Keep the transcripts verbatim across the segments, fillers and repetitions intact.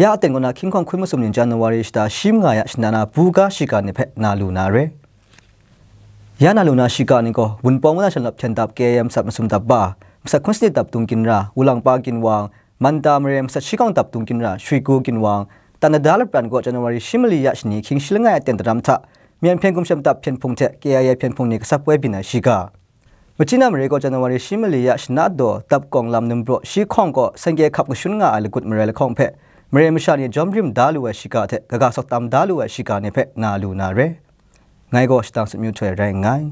Ya aten kaw na hkying hkawng hkun masum ning January shata shi manga ya shana na buga shiga ni hpe na lu na re. Ya na lu na shiga ni gaw, Wunpawng mungdan shanlawt hpyen dap K I M sat masum dap ba, masat hkun sanit dap Dung Ginra, Wulangpa Ginwang, Manda mare masat shi hkawng dap Dung Ginra, Shwigu Ginwang, Tanada lapran kaw January shi mali ya shani hkying shi langai aten daram hta, Myen hpyen gumshem dap hpyen hpung hte K I A hpyen hpung ni kasap poi byin ai shiga. Machina mare kaw January shi mali ya shana daw dap kawng lam numbraw shi hkawng kaw sengke hkap kashun nga ai lagut marai lahkawng hpe, mare masha ni jawm rim da lu ai shiga hte kaga sawt tam da lu ai shiga ni hpe na lu na re. Ngai gaw Shadang Sutmyu Htoi rai nngai.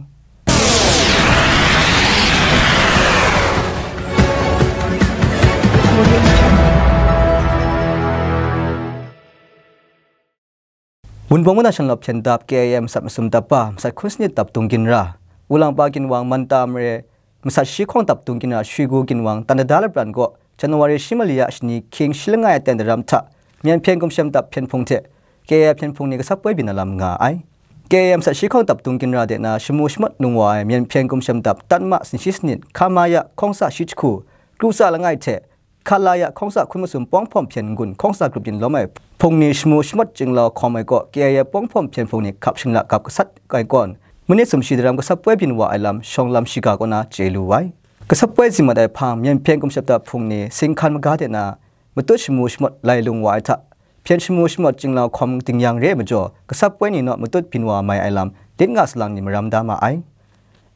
Wunpawng mungdan shanlawt hpyen dap K I M masat masum dap ba, masat hkun sanit dap Dung Ginra, Wulangpa Ginwang, Manda mare masat shi hkawng dap Dung Ginra, Shwigu Ginwang, Tanada lapran kaw January shi mali ya shani hkying shi langai aten daram hta, Myen hpyen gumshem dap hpyen hpung hte K I A hpyen hpung ni kasap poi byin na lam nga ai. K I M masat shi hkawng dap Dung Ginra de na shamu shamawt lung wa ai Myen hpyen gumshem dap Tanma sanshi sanit, Khamaya hkawng sa shi jahku, kru sa langai hte, Khalaya hkawng sa hkun masum pawng hpawm hpyen n-gun hkawng sa grup yin lawm ai hpung ni shamu shamawt chyinglau hkawm ai kaw, K I A pawng hpawm hpyen hpung ni hkap shingla gap gasat ai kawn, minit sumshi daram kasap poi byin wa ai lam shawng lam shiga kaw na chye lu ai. Kasap poi zing mat ai hpang, Myen hpyen gumshem dap hpung ni singhkan maga de na matut shamu shamawt lai lung wa ai hta, hpyen shamu shamawt chyinglau hkawm dingyang re ai majaw, kasap poi ni naw matut byin wa mai ai lam, lit nga salang ni maram da ma ai.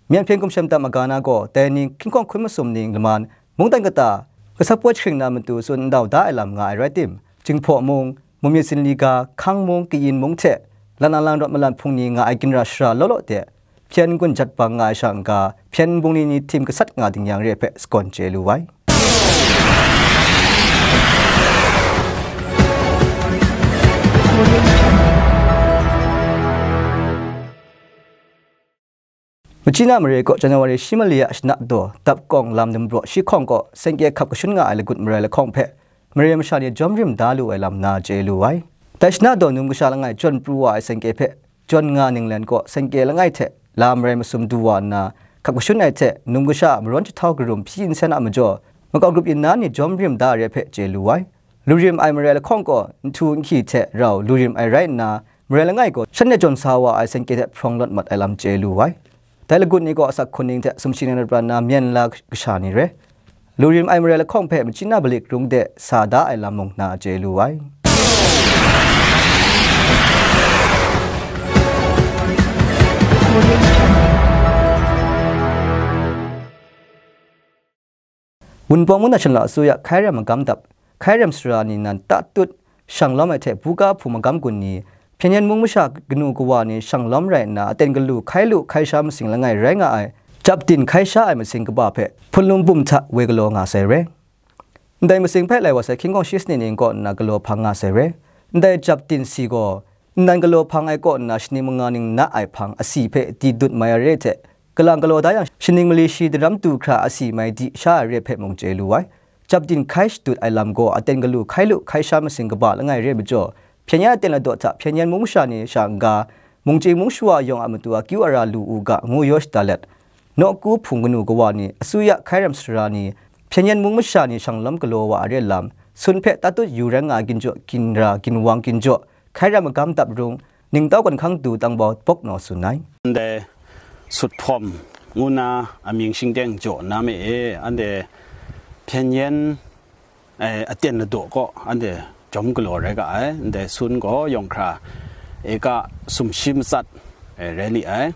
Myen hpyen gumshem dap maga na gaw, dai ni hkying hkawng hkun masum ning laman, mungdan kata, kasap poi jahkring na matu tsun ndau da ai lam nga ai rai tim, Jinghpaw mung, Mumyit Zinli ga, Hkang mung, Kayin mung hte, Lanang lang rawt malan hpung ni nga ai ginra shara law law de, hpyen n-gun jat bang nga ai sha n-ga, hpyen nbung ni ni htim gasat nga dingyang re ai hpe sagawn chye lu ai. Machina mare kaw January shi mali ya shana daw dap kawng lam numbraw shi hkawng kaw sengke hkap kashun nga ai lagut marai lahkawng hpe, mare masha ni jawm rim da lu ai lam na chye lu ai. Dai shana daw num kasha langai jawn pru wa ai sengke hpe, jawn nga ninglen kaw sengke langai hte lam rai masum du wa nna, hkap kashun ai hte num kasha a marawn jahtau karum hpyi nsen a majaw, makau grup yin na ni jawm rim da ai re hpe chye lu ai. Lu rim ai marai lahkawng gaw, nhtu nhki hte rau lu rim ai rai nna, marai langai gaw shan de jawn sa wa ai sengke hte hprawng lawt mat ai lam chye lu ai. Dai lagut ni gaw asak hkun ning hte sumshi ning lapran na myen la kasha ni re. Lu rim ai marai lahkawng hpe Machina Balik rung de sa da ai lam mung na chye lu ai. Wunpawng mungdan shanlawt asuya hkai ram magam dap, hkai ram sara ni nan ta tut, shang lawm ai hte buga hpung magam gun ni, Hpyen Yen mung masha kanu kawa ni shang lawm rai nna, aten galu hkai lu hkai sha masing langai rai nga ai, Jap Din hkai sha ai masing kaba hpe hpun lum bum hta woi galaw nga sai re. Ndai masing hpe lai wa sai hkying hkawng shi sanit ning kaw nna galaw hpang nga sai re. Ndai Jap Din si gaw, nnan galaw hpang ai kaw nna shaning manga ning na ai hpang asi hpe di dut mai ai re hte, kalang galaw da yang, shaning mali shi daram du hkra asi mai di sha ai re hpe mung chye lu ai. Jap Din hkai shadut ai lam gaw aten galu hkai lu hkai sha masing kaba langai re majaw, Hpyen Yen aten ladaw hta Hpyen Yen mung masha ni sha n-ga, mungchying mung shawa yawng a matu akyu ara lu u ga, ngu yaw shada let, nawku hpung kanu kawa ni, asuya hkai ram sara ni, Hpyen Yen mung masha ni shang lawm galaw wa ai re lam, sun hpe tatut yu rai nga ai ginjaw, ginra, ginwang ginjaw, hkai ram magam dap rung, ningtau gun hkang du tang bau bawk naw tsun ai. Ndai Sut Hpawm ngu na amying shingteng jaw na me e, anhte Hpyen Yen, eh, aten ladaw kaw anhte jawm galaw rai ga ai. Ndai sun gaw yawng hkra eka sumshi matsat, eh, rai li ai.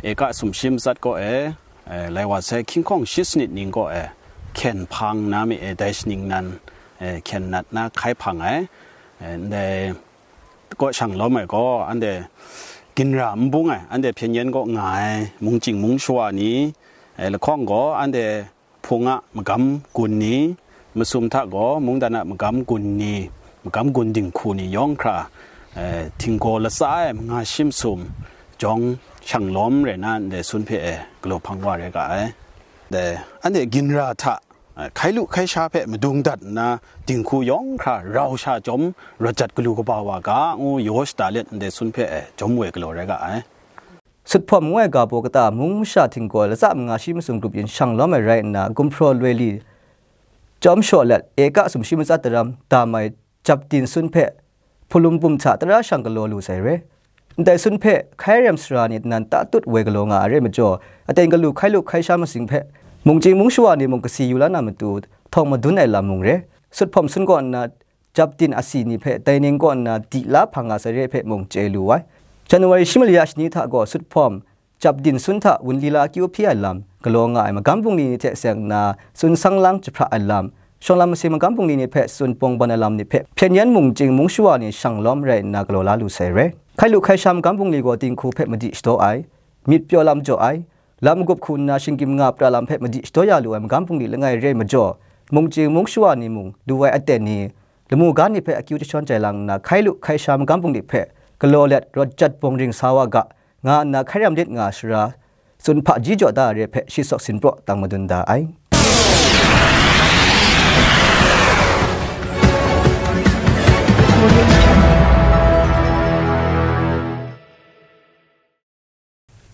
Eka sumshi matsat kaw e, eh, lai wa sai hkying hkawng shi sanit ning kaw e hkyen hpang na me e, dai shaning nan, eh, hkyen nat na hkai hpang ai. Eh, ndai kaw shang lawm ai gaw, anhte ginra n bung ai, anhte Hpyen Yen kaw nga ai mungchying mung shawa ni, eh, lahkawng gaw, anhte hpung a magam gun ni, masum hta gaw mungdan a magam gun ni, magam gun dinghku ni yawng hkra, eh, htinggaw latsa ai manga shi masum jawng shang lawm rai na, ndai sun hpe, eh, galaw hpang wa rai ga ai. Dai, anhte ginra hta, eh, hkai lu hkai sha hpe madung dat nna, dinghku yawng hkra rau sha chyawm rawt jat galu kaba wa ga, ngu yaw shada let, ndai sun hpe, eh, jawm woi galaw rai ga ai. Sut Hpawm ngu ai ga baw kata mung masha htinggaw latsa manga shi masum grup yin shang lawm ai rai nna, gumhpraw loi li chyawm shaw let, eka sumshi matsat daram dam ai Japdin sun hpe hpulum bum hta tara shang galaw lu sai re. Ndai sun hpe hkai rem sara ni nan tatut woi galaw nga ai re majaw, aten galu hkai lup hkai sha masing hpe mungchying mungshawa ni mung kasi yu la na matu htawng madun ai lam mung re. Sut hpawm sun kaw nna Japdin asi ni hpe dai ning kaw nna di la hpang nga sai re hpe mung chye lu ai. January shi malaya shani hta gaw sut hpawm Japdin sun hta wunli la akyu hpyi ai lam, galaw nga ai magam bungli ni hte seng nna sun sang lang jahpra ai lam, shawng lam masing magam bungli ni hpe sun pawng ban ai lam ni hpe hpyen yan mungchying mungshawa ni shang lawm rai nna galaw la lu sai re. Hkai lup hkai sha magam bungli gaw dinghku hpe madi shadaw ai, myit pyaw lam jaw ai, lam magup hku nna shinggyim nga pra lam hpe madi shadaw ya lu ai magam bungli langai re majaw, mungchying mungshawa ni mung lu ai aten ni, lamu ga ni hpe akyu jashawn jai lang nna hkai lup hkai sha magam bungli hpe galaw let rawt jat bawng ring sa wa ga, nga nna hkai rem lit nga sara, tsun hpaji jaw da ai re hpe shi sawk sinpraw tang madun da ai.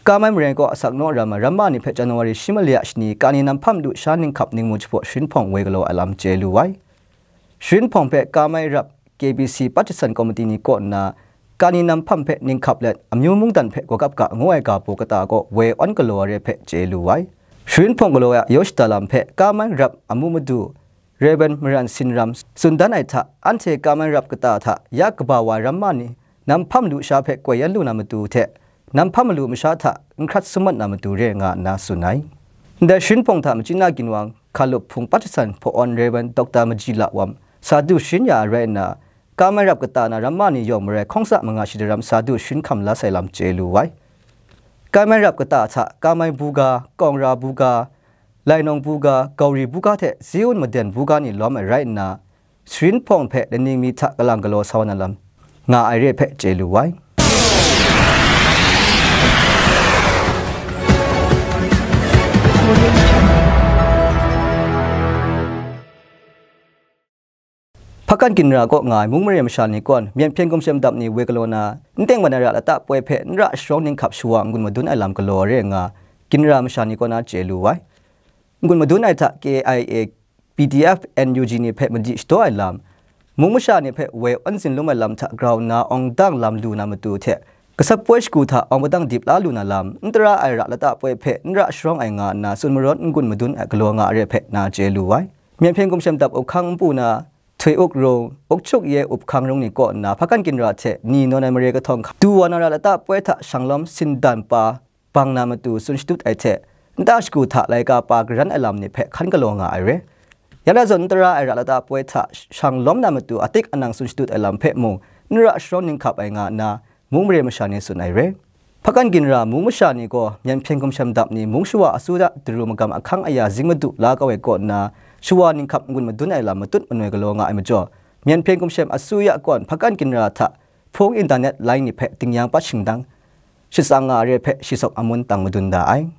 Kamai maren kaw asak naw ram ai ramma ni hpe January shi malaya shani kani nam hpam lu sha ninghkap ningmu jahpaw sharin hpawng woi galaw ai lam chye lu ai. Sharin hpawng hpe Kamai rap K B C Patjasan Komiti ni kaw nna kani nam hpam hpe ninghkap let amyu mungdan hpe gawgap ga ngu ai ga baw kata kaw woi awn galaw ai re hpe chye lu ai. Sharin hpawng galaw ai a yaw shada lam hpe Kamai rap amu madu Rev. Maran Sinram tsun dan ai hta, anhte Kamai rap kata hta ya kaba wa ai ramma ni nam hpam lu sha hpe koi yan lu na matu hte nam hpam malu masha hta n hkrat summat na matu re nga nna tsun ai. Ndai sharin hpawng hta machyin a ginwang hkalup hpung Patjasan hpaw-awn Rev. Doctor Maji Lawam sa du sharin ya ai rai nna, Kamai rap kata na ramma ni yawng marai hkawng tsa manga shi daram sa du sharin hkam la sai lam chye lu ai. Kamai rap kata hta Kamai buga, Kawngra buga, Lainawng buga, Gauri buga hte Ziun Maden buga ni lawm ai rai nna, sharin hpawng hpe laning mi hta kalang galaw sa wa na lam nga ai re hpe chye lu ai. Hpakan ginra kaw nga ai mung mare masha ni kaw, myen hpyen gumshem dap ni woi galaw na, n teng wan ai ra lata poi hpe n ra sharawng ninghkap shawa n-gun madun ai lam galaw ai re nga, ginra masha ni kaw na chye lu ai. N-gun madun ai hta K I A, P D F, N U G ni hpe madi shadaw ai lam, mung masha ni hpe woi awn zin lum ai lam hta grau nna awng dang lam lu na matu hte, gasap poi shagu hta awng padang dip la lu na lam, n tara ai ra lata poi hpe n ra sharawng ai nga nna tsun marawn n-gun madun ai galaw nga ai re hpe na chye lu ai. Myen hpyen gumshem dap up hkang npu na, Htoi Uk Rung, Uk Chuk Ye up hkang rung ni kaw nna hpakan ginra hte ni nawn ai mare kahtawng hka, du wa na ra lata poi hta shang lawm sindan pa bang na matu tsun shadut ai hte, nta shagu hta laika pa garan ai lam ni hpe hkan galaw nga ai re. Ya na zawn n tara ai ra lata poi hta shang lawm na matu atik anang tsun shadut ai lam hpe mung n ra sharawng ninghkap ai nga nna, mung mare masha ni tsun ai re. Hpakan ginra mung masha ni gaw, myen hpyen gumshem dap ni mung shawa asuya daru magam ahkang aya zing madu la kau ai kaw nna, shawa ninghkap n-gun madun ai lam matut manoi galaw nga ai majaw, myen hpyen gumshem asuya kaw hpakan ginra hta hpung internet line ni hpe tingnyang pat shingdang shatsang nga ai re hpe shi sawk amun tang madun da ai.